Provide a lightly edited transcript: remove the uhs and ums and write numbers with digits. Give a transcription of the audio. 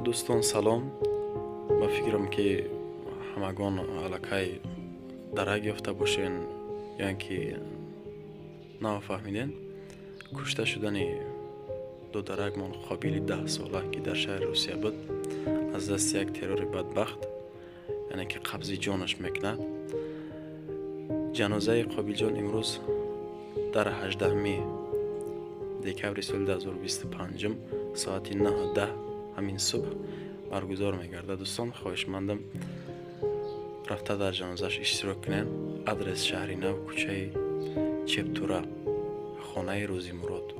Дӯстон, салом. Ба фикрам, ки ҳамагон аллакай дарак ёфта бошен ё ин ки нафаҳмиден. Кушта шудани додаракмон Қобили 10-сола, ки дар шаҳри Русия буд, аз дасти як террори бадбахт, яъне ки қабзи ҷонаш мекунад. Ҷанозаи Қобилҷон имрӯз дар 18 декабри соли 2025 соати 9:10 ҳамин субҳ баргузор мегардад. Дӯстон, хоҳишмандам, рафта дар ҷанозааш иштирок кунем. Адрес: шаҳри Нав, кӯчаи Чептура, хонаи Рӯзимурод.